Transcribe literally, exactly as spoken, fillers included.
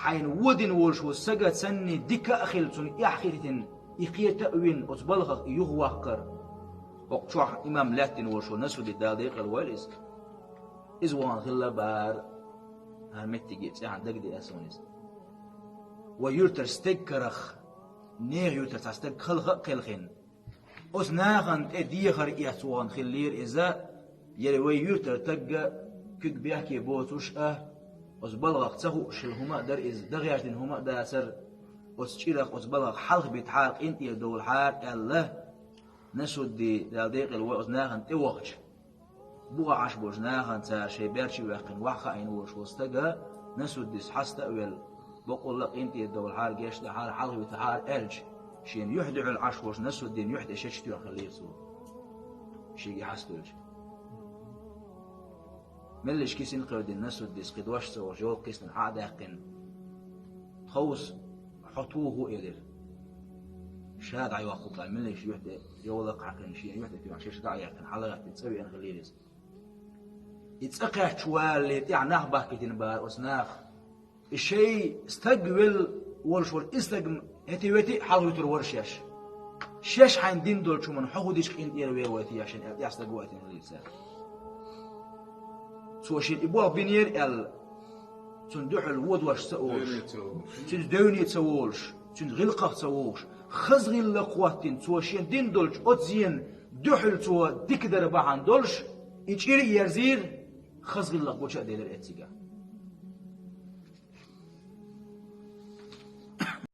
Хьайна водина волуш ву сага цанни дика а хилла, цунна эхь хетитина, и кхета а вина, оцу балхах и юхаваккхар. ХӀокху чохь имам лаьттина волуш ву Насудди, Дала декъала войла иза. Иза вахана хилла бара, хӀара меттиге цӀехьана дагадеа суна иза. Вай юьртара стеган карах, нехан юьртара цхьа стаг халха а кхелхина, оцу нахана тӀе дехар эцна вахана хиллера иза, яра вай юьртара стаг а, куьг бехке боцуш а, оцу балхах ца хууш хилла хӀума а дара иза, дан гӀертина хӀума а дацара, оцу чӀирах, оцу балхах хьалхабитахьара, къинтӀера довлахьара аьлла, Насудди, Дала декъала войла, оцу нахана тӀевахча, бухахь Ӏаш болчу нахана цара шайн баьрче ваьккхина ваха хаийна волуш волу стага, Насуддис хьаста а велла, бакъволла а къинтӀера довлахьара, гечдахьара, хьалхавитахьара аьлча, шена юьхь-дуьхьал Ӏаш волчу Насуддин юьхь тӀе шечтоьхна хиллера цо, шега хьаста велча. Меллаша кисина кхевдина Насуддис, кхин дош ца волуш, йолу кхиснина хьа а даьккхина, тховса хьо туху элира. Ша дӀайоккху аьлла, меллаша юьхь тӀе йовлакх хьаькхина, шена юьхь тӀе тоьхна, шаьш дӀа а яьккхина, хьалагӀаьттина, цӀа веана хиллера иза. И цӀа кхаьчча валале тӀехь нах бахкийтина бара оцу наха. И шайн стаг велла волуш волу и стаг хӀетте-ветте а хьалхавуьтур вара шаьш. Шаьш хьайна дина долчу хӀуманна хьо хӀун дича къинтӀера вер вай те шена аьлла, тӀехь стаг вайтина хиллера цара. Цо шена и болх бинера аьлла, цунна дуьхьал вон дош ца олуш, цуьнца девне ца волуш, цуьнца гӀиллакхах ца вогӀуш, хаза гӀиллакх хӀоттийна, цо шена дина долчу оцу зенна дуьхьал цо дика дар бахьана долуш, и чӀир а ерзийра, хаза гӀиллакх гуча а делира эццигахь.